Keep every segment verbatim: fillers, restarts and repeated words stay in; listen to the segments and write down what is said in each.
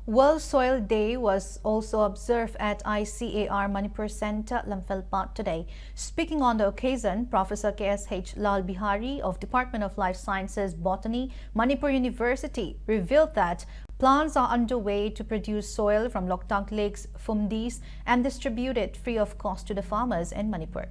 World Soil Day was also observed at I C A R Manipur Center, Lamphel Park today. Speaking on the occasion, Professor K S H Lal Bihari of Department of Life Sciences, Botany, Manipur University, revealed that plans are underway to produce soil from Loktak Lake's phumdis and distribute it free of cost to the farmers in Manipur.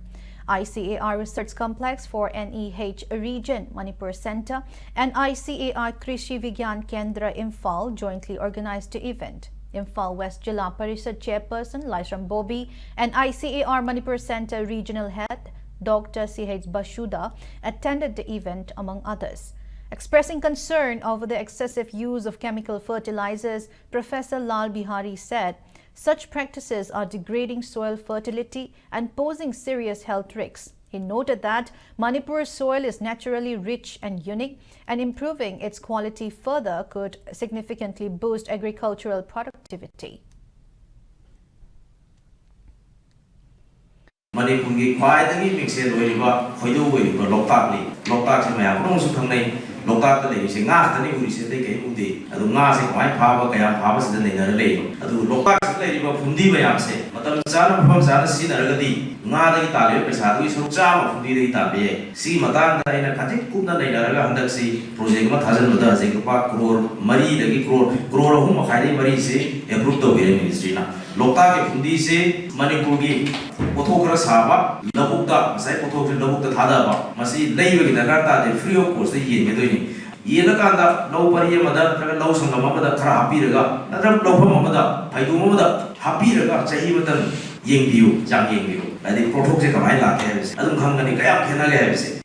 I C A R Research Complex for N E H Region Manipur Center and I C A R Krishi Vigyan Kendra Imphal jointly organized the event. Imphal West Jilla Parishad Chairperson Laishram Bobi and I C A R Manipur Center Regional Head Doctor C H Bashuda attended the event, among others. Expressing concern over the excessive use of chemical fertilizers, Professor Lal Bihari said such practices are degrading soil fertility and posing serious health risks. He noted that Manipur's soil is naturally rich and unique, and improving its quality further could significantly boost agricultural productivity. ꯃꯅꯤꯄꯨꯔꯒꯤ ꯈ꯭ꯋꯥꯏꯗꯒꯤ ꯃꯤꯡꯁꯦꯜ ꯑꯣꯏꯔꯤꯕ ꯈꯣꯏꯗꯧ ꯑꯣꯏꯔꯤꯕ ꯂꯣꯛꯇꯥꯛ ꯂꯦꯛ, ꯂꯣꯛꯇꯥꯛꯁꯦ ꯃꯌꯥꯝ ꯄꯨꯝꯅꯃꯛꯁꯨ ꯈꯪꯅꯩ꯫ ꯂꯣꯛꯇꯥꯛꯇ ꯂꯩꯔꯤꯁꯦ ꯉꯥ ꯈꯛꯇꯅꯤ ꯎꯔꯤꯁꯦ, ꯑꯇꯩ ꯀꯔꯤꯝ ꯎꯗꯦ꯫ ꯑꯗꯨ ꯉꯥꯁꯦ ꯀꯃꯥꯏꯅ ꯐꯥꯕ, ꯀꯌꯥꯝ ꯐꯥꯕ, ꯁꯤꯗ ꯅꯩꯅꯔ ꯂꯩꯔꯤꯕ꯫ ꯑꯗꯨ ꯂꯣꯛꯇꯥꯛꯁꯤꯗ ꯂꯩꯔꯤꯕ ꯐꯨꯝꯗꯤ ꯃꯌꯥꯝꯁꯦ ꯃꯇꯝ ꯆꯥꯅ, ꯃꯐꯝ ꯆꯥꯅ ꯁꯤꯖꯤꯟꯅꯔꯒꯗꯤ ꯉꯥꯗꯒꯤ ꯇꯥꯜꯂꯤꯕ ꯄꯩꯁꯥꯗꯨꯒꯤ ꯁꯔꯨꯛ ꯆꯥꯝꯃ ꯐꯨꯝꯗꯤꯗꯒꯤ ꯇꯥꯟꯕ ꯌꯥꯏ꯫ ꯁꯤꯒꯤ ꯃꯇꯥꯡꯗ ꯑꯩꯅ ꯈꯖꯤꯛ ꯀꯨꯞꯅ ꯅꯩꯅꯔꯒ ꯍꯟꯗꯛꯁꯤ ꯄ꯭ꯔꯣꯖꯦꯛ ꯑꯃ ꯊꯥꯖꯤꯟꯕꯗ ꯍꯧꯖꯤꯛ ꯂꯨꯄꯥ ꯀ꯭ꯔꯣꯔ ꯃꯔꯤꯗꯒꯤ ꯀ꯭ꯔꯣꯔ, ꯀ꯭ꯔꯣꯔ ꯑꯍꯨꯝ ꯃꯈꯥꯏꯗꯒꯤ ꯃꯔꯤꯁꯤ ꯑꯦꯄ꯭ꯔꯨꯞ ꯇꯧꯕꯤꯔꯦ ꯃꯤꯅꯤꯁꯇ꯭ꯔꯤꯅ꯫ ꯂꯣꯛꯇꯥꯛꯀꯤ ꯐꯨꯝꯗꯤꯁꯤ ꯃꯅꯤꯄꯨꯔꯒꯤ ꯄꯣꯠꯊꯣꯛ ꯈꯔ ꯁꯥꯕ ꯂꯧꯕꯨꯛꯇ, ꯉꯁꯥꯏ ꯄꯣꯠꯊꯣꯛꯁꯤ ꯂꯧꯕꯨꯛꯇ ꯊꯥꯗꯕ, ꯃꯁꯤ ꯂꯩꯕꯒꯤ ꯗꯔꯀꯥꯔ ꯇꯥꯗꯦ, ꯐ꯭ꯔꯤ ꯑꯣꯐ ꯀꯣꯁꯇ ꯌꯦꯟꯒꯗꯣꯏꯅꯤ꯫ ꯌꯦꯜꯂꯀꯥꯟꯗ ꯂꯧ ꯄꯔꯤ ꯑꯃꯗ ꯅꯠꯇ꯭ꯔꯒ ꯂꯧ ꯁꯪꯒꯝ ꯑꯃꯗ ꯈꯔ ꯍꯥꯞꯄꯤꯔꯒ, ꯅꯠꯇ꯭ꯔꯒ ꯂꯧꯐꯝ ꯑꯃꯗ, ꯐꯩꯗꯣꯝ ꯑꯃꯗ ꯍꯥꯞꯄꯤꯔꯒ ꯆꯍꯤ ꯑꯃꯇꯪ ꯌꯦꯡꯕꯤꯌꯨ, ꯆꯥꯡ ꯌꯦꯡꯕꯤꯌꯨ꯫ ꯍꯥꯏꯗꯤ ꯄꯣꯠꯊꯣꯛꯁꯦ ꯀꯃꯥꯏꯅ ꯂꯥꯛꯀꯦ ꯍꯥꯏꯕꯁꯦ ꯑꯗꯨꯝ ꯈꯪꯒꯅꯤ, ꯀꯌꯥꯝ ꯈꯦꯠꯅꯒꯦ ꯍꯥꯏꯕꯁꯦ꯫